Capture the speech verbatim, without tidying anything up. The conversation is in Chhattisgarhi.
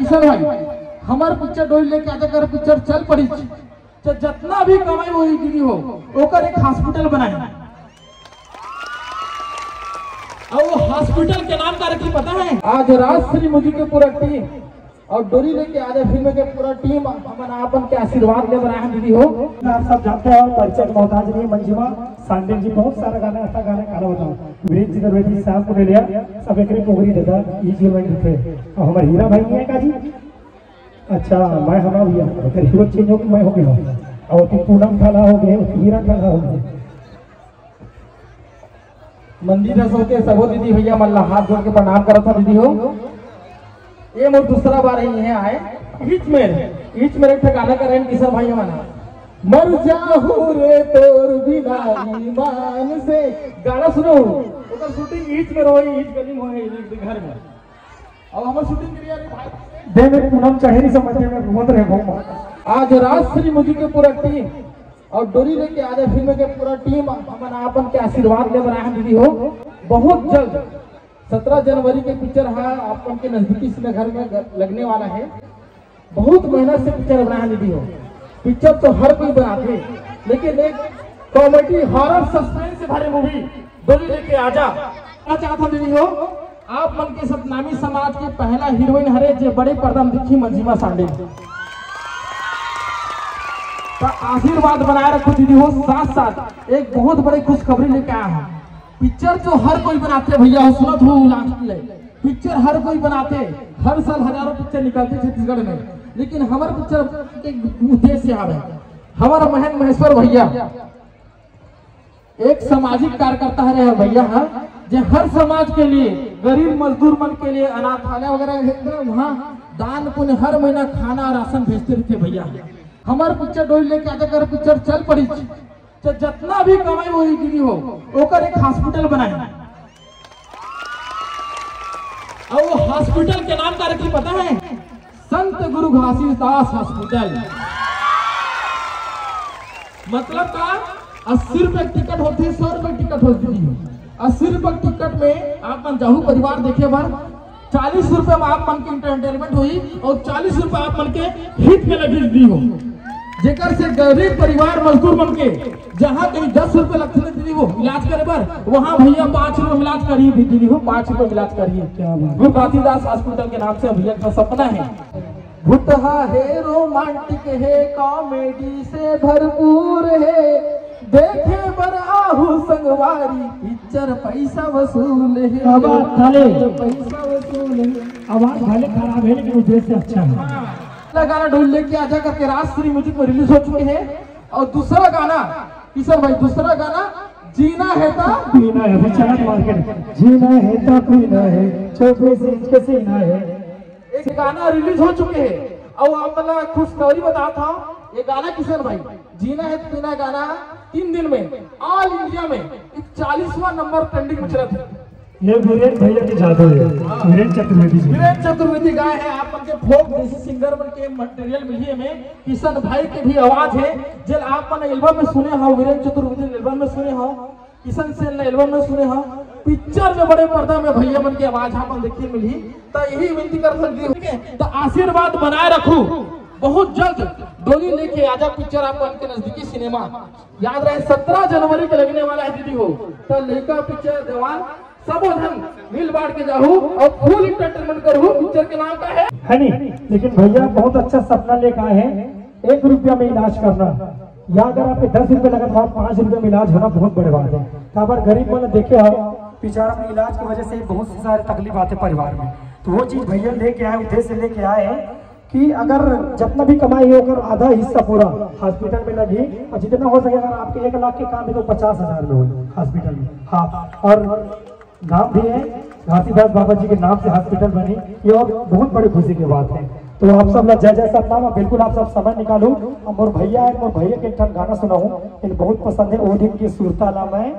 चल भाई, हमर पिक्चर डोली लेके आजा कर पिक्चर चल पड़ी, तो जितना भी कमाई होही दीदी हो, ओकर एक हॉस्पिटल बनाए, और वो हॉस्पिटल के नाम का रखी पता है? आज राजश्री म्यूजिक के पूरा टीम और डोली लेके आजा फिल्म के पूरा टीम हमन आपन के आशीर्वाद ले बनाए हैं दीदी हो। आप सब जानते हैं, परिचय के मोहताज नहीं, मंजिमा सांडिल जी बहुत सारा गाना, अच्छा गाना, गाना बताओ, वीरेंद्र चतुर्वेदी साहब को ले लिया, सब एकरे पोगरी दादा, ई जीवन में थे। और हमारे हीरा भाई नहीं है का जी? अच्छा, मैं हमारा भैया, अगर हीरो चेंज हो तो मैं हो गया, और तुम पूनम ठाला हो गए, हीरा ठाला हो गए। मंदिर रसों के सबो दीदी भैया मन ला हाथ जोड़ के प्रणाम करत हूँ दीदी हो। ये मोर दूसरा बार ही है आए। ईच मेर, ईच मेर एक ठे गाना करें किशन भाई मन। मर जाहू रे तोर बिना ईमान से। गाना सुनो, ओकर शूटिंग ईच मेर होई, ईच गली में होई, ईच घर में। अब हमर शूटिंग करिए रे भाई। दे में पूनम चढ़ेरी समझ में घूमत रहे घूम। आज राजश्री म्यूजिक के पूरा टीम और डोली लेके आजा फिल्म के पूरा टीम हमन आपन के आशीर्वाद ले बनाए हैं दीदी हो। बहुत जल्द सत्रह जनवरी के पिक्चर हा आपन के नजदीकी सिनेघर में ग-, लगने वाला है। बहुत मेहनत से पिक्चर बनाए हैं दीदी हो। पिक्चर तो हर कोई बनाथे, लेकिन एक कॉमेडी हॉरर सस्पेंस से भरे मूवी डोली लेके आजा। क्या चाहत हूँ दीदी हो, आप मन के सतनामी समाज के पहला हीरोइन हरे जे बड़े पर्दा में दिखी मंजिमा सांडिल। तो आशीर्वाद बनाए रखो दीदी हो। साथ साथ एक बहुत बड़ी खुशखबरी लेके आया हूँ। पिक्चर तो हर कोई बनाथे भैया हो, सुनत हो लास्ट ले, पिक्चर हर कोई बनाथे। हर साल हजारों पिक्चर निकलथे छत्तीसगढ़ में, लेकिन हमर पिक्चर के उद्देश्य आवे, हमर महेंद्र महेश्वर भैया एक सामाजिक कार्यकर्ता हरे हे भैया हा, जे हर समाज के लिए, गरीब मजदूर मन के लिए, अनाथालय वगैरह हे, वहाँ दान पुण्य हर महीना खाना राशन भेजते रहिथे भैया। हमर पिक्चर डोली लेके आजा कर पिक्चर चल पड़ी, तो जितना भी कमाई होही दीदी हो, ओकर एक हॉस्पिटल बनाए, और वो हॉस्पिटल के नाम का रखी पता है? संत गुरु घासीदास हॉस्पिटल। मतलब का, अस्सी रुपए टिकट होथे, सौ रुपए टिकट होथे दीदी हो। अस्सी रुपए टिकट में आप मन जाहू परिवार देखे बर, चालीस रुपए में आप मन के एंटरटेनमेंट होही और चालीस रुपए आप मन के हित में लगी दीदी हो। जेकर से गरीब परिवार मजदूर मन के जहाँ कहीं दस रुपए लगथे ना दीदी हो इलाज करे बर, वहाँ भैया पाँच रुपए में इलाज करिए भी दीदी हो, पाँच रुपए में इलाज करिए। क्या बात। गुरु घासीदास हॉस्पिटल के नाम से भैया का सपना है। भुतहा हे, रोमांटिक हे, कॉमेडी से भरपूर हे, देखे बर आहू संगवारी, पिक्चर पैसा वसूल हे। क्या बात, ताली। पैसा वसूल हे। आवाज भले खराब है, लेकिन उद्देश्य अच्छा है। पहला गाना डोली लेके आजा करके राजश्री म्यूजिक में रिलीज हो चुके हैं, और दूसरा गाना, किशोर भाई, दूसरा गाना जीना है ता जीना है, अभी चला मार्केट। जीना है ता पीना है, चौबीस इंच के सीना है। एक गाना रिलीज हो चुके हैं, और आप मतलब खुशखबरी बताता हूँ, ये गाना किशन भाई, जीना है तो पीना गाना तीन दिन में ऑल इंडिया में चालीसवां नंबर ट्रेंडिंग में चला था। ये वीरेन भैया की जादू है, वीरेन चतुर्वेदी जी। वीरेन चतुर्वेदी गाए हैं, आप मन के फोक देसी सिंगर मन के मटेरियल मिली है में, किशन भाई के भी आवाज है, जेल आप मन एल्बम में सुने हो, वीरेन चतुर्वेदी एल्बम में सुने हो, किशन सेन ने एल्बम में सुने हो, पिक्चर में बड़े पर्दा में भैया मन के आवाज आप मन देखे मिली, तो यही विनती कर सकती हूँ, ठीक है? तो आशीर्वाद बनाए रखू, बहुत जल्द डोली लेके आजा पिक्चर आप मन के नजदीकी सिनेमा। याद रहे, सत्रह जनवरी के लगने वाला है दीदी हो, तो लेकर पिक्चर जवान सबो धन मिल बांट के जाहू और फुल एंटरटेनमेंट करू। पिक्चर के नाम का है, है नहीं, लेकिन भैया बहुत अच्छा सपना लेकर आए हैं, एक रुपया में इलाज करना, या अगर आपके दस रुपये लगत हो, पाँच रुपये में इलाज होना बहुत बड़े बात है। काबर गरीब मन देखे हो, बेचारा अपने इलाज की वजह से बहुत सी सारी तकलीफ आते परिवार में, तो वो चीज भैया लेके आए, उद्देश्य लेके आए हैं कि अगर जितना भी कमाई है, ओकर आधा हिस्सा पूरा हॉस्पिटल में लगी, और जितना हो सके, अगर आपके एक लाख के काम है, तो पचास हजार में हो हॉस्पिटल में। हाँ, और नाम भी है घासीदास बाबा जी के नाम से हॉस्पिटल बनी, ये और बहुत बड़ी खुशी की बात है। तो आप सब ला जय जय सतनाम। बिल्कुल आप सब समय निकालू, हम मोर भैया है, मोर भैया के एक ठन गाना सुनाऊँ, इन्हें बहुत पसंद है, ओ दिन की सुरता ला मैं